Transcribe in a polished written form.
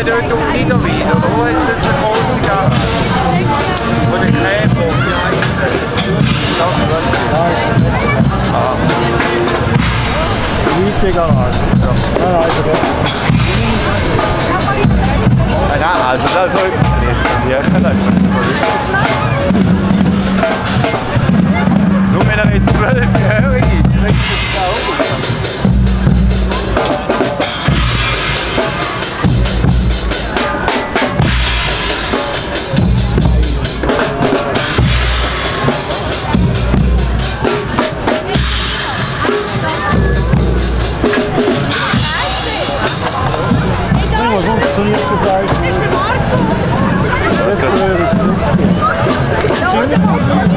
der dort um Niederwein, oder wo hat es jetzt eine große Garage? Von der Käfer, wie heisst der? Das weiß ich. Ah. Die weite Garage. Ja, also nein, also das soll ich jetzt von hier können. Nur wenn er jetzt 12-jährig ist, schreckt es auch. Das ist